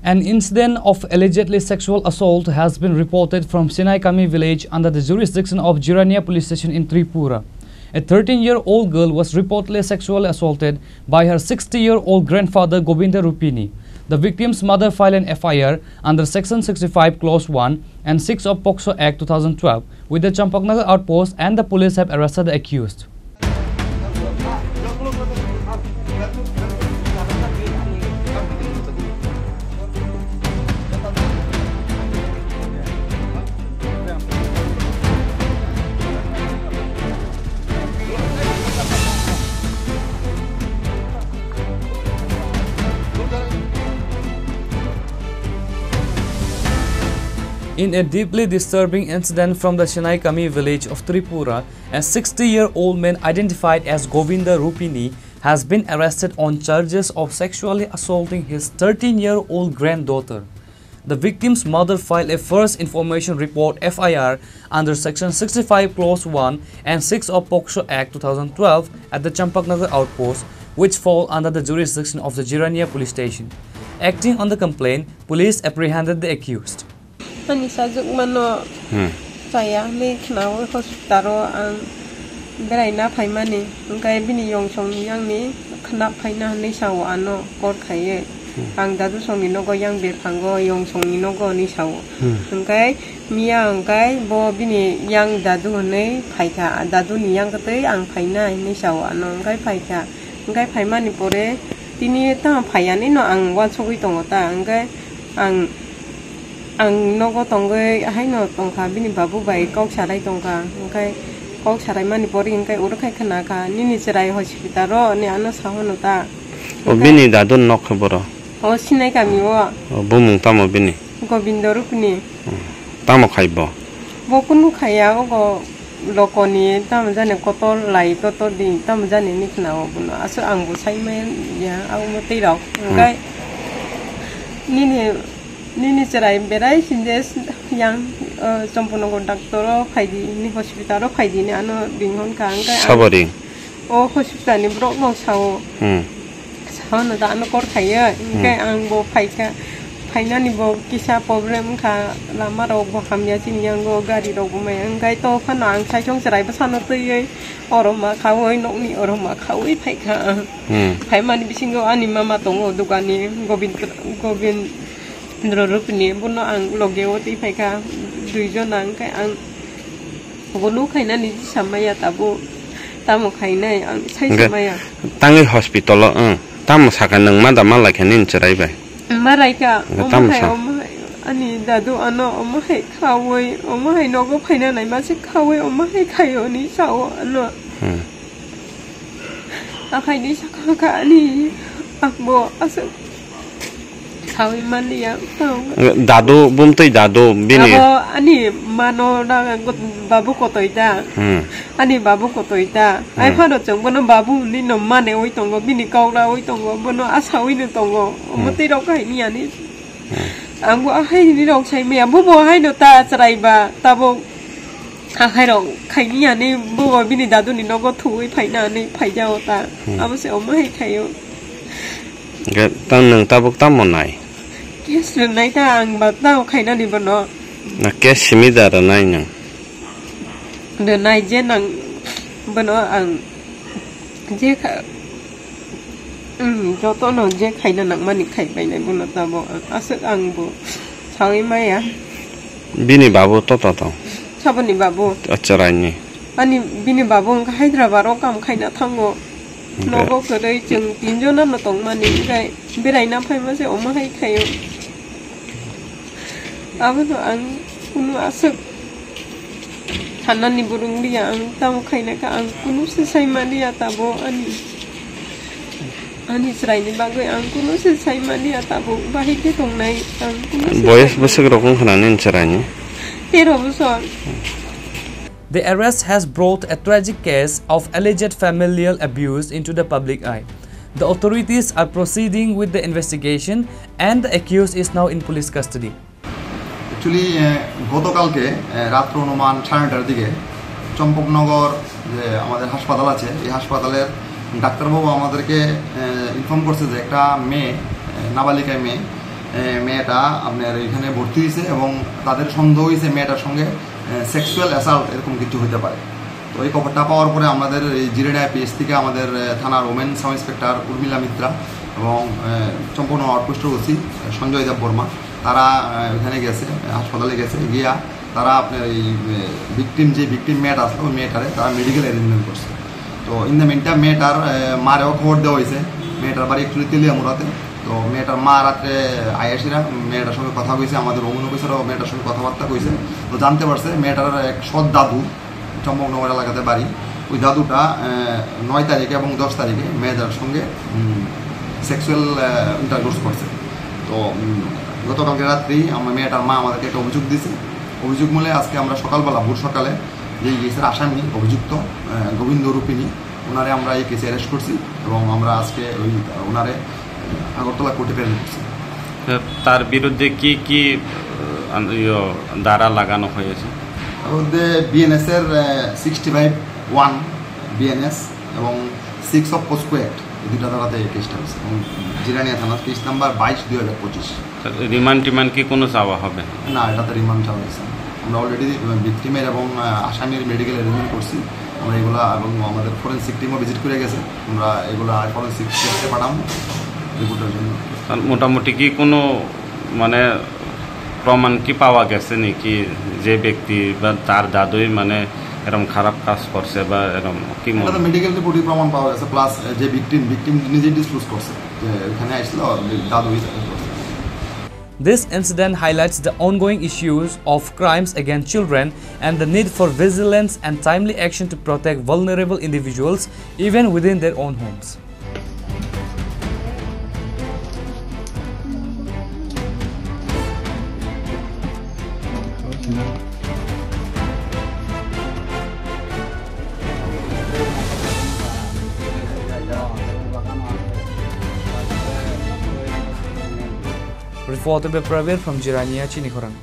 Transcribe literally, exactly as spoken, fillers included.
An incident of allegedly sexual assault has been reported from Sinaikami village under the jurisdiction of Jirania police station in Tripura. A thirteen-year-old girl was reportedly sexually assaulted by her sixty-year-old grandfather Govinda Rupini. The victim's mother filed an F I R under Section sixty-five Clause one and six of POCSO Act two thousand twelve with the Champaknagar outpost, and the police have arrested the accused. In a deeply disturbing incident from the Sinaikami village of Tripura, a sixty-year-old man identified as Govinda Rupini has been arrested on charges of sexually assaulting his thirteen-year-old granddaughter. The victim's mother filed a first information report, F I R, under Section sixty-five Clause one and six of POCSO Act two thousand twelve at the Champaknagar outpost, which fall under the jurisdiction of the Jirania police station. Acting on the complaint, police apprehended the accused. Ani sajwk mano Hmm. chaya hinwi khnaui hospital o ang beraina phaimani, hwnkhe bini yong song ni yang ni khna phaina hinwi sao ano call khaiwi. Hmm. Ang dadu song ni nogo yang bephango yong song ni nogo hinwi sao. Hmm. Hwnkhe miya hwnkhe bo bini yang dadu hinwi phaikha, dadu ni yang kwtwi ang phaina hinwi sao ano hwnkhe phaikha. Hwnkhe phaimani pore tini tamo phaiya ni no ang uansugwi tongo ta, hwnkhe ang Ang nogo tongwi haino tongkha, bini babu bai kok sarai tongkha, hwnkhe kok saraimani pore hwnkhe oro khai khna kha, "Nini chwrai hospital o," hinwi ano sa hwnwi ta. O, hwnkhe bini dadu nok khe boro? O, Sinai kami o. O, bumung tamo bini? Gobindo Rupini. Hmm. Tamo khai bo? Bo kunu khaiya, ogo lokoni tamo jani kotor lai kotor di tamo jani hinwi khna o bono. Aswk ang bo sai manya, abo mwtwi rok. Hmm. Hwnkhe nini Nini chwrai berai sinde yang, o, Champaknagar doctor o phaidi, ni hospital o phaidi ni ano ring hwn kha, hwnkhe ang Sabo ring? O hospital ni borok no sao. Hmm. Sao no da ano kor khaiya, hwnkhe Hmm. ang bo phaikha, phainani bo kisa problem wngkha, lama rok bo hamya chini yango, gari rok bo maya, hwnkhe to phano ang saichung chwrai bwsano twiwi oro ma khaui, nokni oro ma khaui phaikha ang. Hmm. Phaimani bisingo ani mama tongo dogani, Gobind, Gobind, Indra Rupini, bono ang loge o twi phaikha, duijon ang khe ang bono khainani samaya tabuk, tamo khainai ang sai Hwnkhe samaya. Tangwi hospital o, ang tamo sakha nwng ma da ma laikha nini chwrai bai? Ma raikha, Hwnkhe omo tamo hai, sa? Omo hai, ani dadu ano omo hai khaui, omo hai nogo phaina nai ma se khaui, omo hai khaio ni sao ano. Hmm. Akhai ni sakha kha ani, ang bo aswk saui manliya, tamo. Dadu, bumtwi dadu, bini. Abo ani mano da, babu kotoi da. Hmm. Ani babu kotoi da. Ai Hmm. phano chwng bono babu hinwi no mane oi tongo, bini kok raui tongo, bono asaui no tongo. Omo Hmm. twi rok hai ni ani. Hmm. Ang bo ahai hinwi rok sai maya, bo bo hai no ta chwrai ba, tabuk. Akhai rok khaini ani bo bini dadu ni nogo thuwi phaina ani phaijao ta. Hmm. Abo se omo hai khaio. Ge, tang nwng tabuk tamo nai? Case rwnai ta ang ba tamo khainani bono. Na case simi da rwnai nwng? Rwnai je nang bono ang je kha, Hmm, jotono je khaina nangmani khai bainai bono tabuk ang aswk ang bo saui maya. Bini babu to to tong? Saboni babu? O chwraini. Ani bini babu wngkha Hyderabad o kam khaina thango. Hwnkhe? Nogo kwrwi chwng tinjon ano tongmani hwnkhe beraina phaima se omo hai khaio. Abono ang kunu aswk thanani burung liya, ang tamo khaina kha, ang kunu se sai maliya tabo ani, ani chwraini bagwi ang kunu se sai maliya tabo, bahai khe tongnai ang kunu se Boyes sai bwswk rok wngkha na nini chwraini? Tero bosor. The arrest has brought a tragic case of alleged familial abuse into the public eye. The authorities are proceeding with the investigation and the accused is now in police custody. Actually, eh, গতকালকে, eh, রাত্র অনুমান সাড়ে নটার দিকে চম্পকনগর যে আমাদের হাসপাতাল আছে, এই হাসপাতালের ডাক্তারবাবু আমাদেরকে, eh, ইনফর্ম করছে যে একটা মেয়ে, eh, নাবালিকা মেয়ে, এ, মেয়েটা আপনার এখানে ভর্তি হয়েছে এবং তাদের সন্দেহ হয়েছে মেয়েটার সঙ্গে, এ, সেক্সুয়াল অ্যাসাল্ট এরকম কিছু হতে পারে। তো এই খবরটা পাওয়ার পরে আমাদের এই জিরানিয়া পিএস থেকে আমাদের, এ, থানার ওমেন সাব ইন্সপেক্টর উর্মিলা মিত্রা এবং, এ, চম্পকনগর আউটপোস্টের ওসি সঞ্জয় দেব বর্মা, তারা, এ, ওখানে গেছে, এ, হাসপাতালে গেছে, গিয়া তারা আপনার এই, এ, ভিকটিম, যে ভিকটিম মেয়েটা আসলো, ওই মেয়েটারে তারা মেডিকেল অ্যারেঞ্জমেন্ট করছে। তো ইন দ্য মিনটাইম মেয়েটার, এ, মারেও খবর দেওয়া হয়েছে, মেয়েটার বাড়ি একটু তেলিয়ামুড়াতে। তো মেয়েটার মা রাত্রে আয়াসিরা মেয়েটার সঙ্গে কথা কইছে, আমাদের ওমেন অফিসারও মেয়েটার সঙ্গে কথাবার্তা কইছে। তো জানতে পারছে মেয়েটার এক সৎ দাদু চম্পকনগর এলাকাতে বাড়ি, ওই দাদুটা, এ, নয় তারিখে এবং দশ তারিখে মেয়েটার সঙ্গে, উম, সেক্সুয়াল, এ, ইন্টারকোর্স করছে। তো, উম, গতকালকে রাত্রেই আমার মেয়েটার মা আমাদেরকে একটা অভিযোগ দিয়েছে। অভিযোগ মূলে আজকে আমরা সকালবেলা, ভোর সকালে যে কেসের আসামি অভিযুক্ত, এ, গোবিন্দ রূপিণী, ওনারে আমরা এই কেসে অ্যারেস্ট করছি এবং আমরা আজকে ওই ওনারে, এ, আগরতলা কোর্টে প্রেরণ করছি। তো তার বিরুদ্ধে কি কি, আহ, আন-, ইয়ো, ধারা লাগানো হয়েছে? তার মধ্যে বিএনএস এর, এ, সিক্সটি ফাইভ ওয়ান বিএনএস এবং সিক্স অফ পোস্কো অ্যাক্ট, এই দুইটা ধারাতে এই কেসটা হয়েছে এবং জিরানিয়া থানা কেস নাম্বার বাইশ দুই হাজার পঁচিশ। রিমান্ড টিমান্ড কি কোনো চাওয়া হবে? না, এটাতে রিমান্ড চাওয়া হয়েছে না। আমরা অলরেডি ভিকটিমের এবং, আহ, আসামির মেডিকেল অ্যারেঞ্জমেন্ট করছি আমরা এগুলা, এবং আমাদের ফরেন্সিক টিমও ভিজিট করে গেছে। আমরা এগুলা ফরেন্সিক টেস্টে পাঠাবো রিপোর্টের জন্য। আর মোটামুটি কি কোনো, মানে, প্রমাণ কি পাওয়া গেছে নাকি যে ব্যক্তি বা তার দাদুই, মানে, এরকম খারাপ কাজ করছে বা এরকম কি মনে এটা তো হয়? মেডিকেল রিপোর্টই প্রমাণ পাওয়া গেছে, প্লাস যে ভিকটিম, ভিকটিম নিজেই ডিসক্লোজ করছে যে ওখানে আসছিল, দাদুই তাকে করছে। This incident highlights the ongoing issues of crimes against children and the need for vigilance and timely action to protect vulnerable individuals even within their own homes. Reported by Pravir from Jirania, Chinikhorang.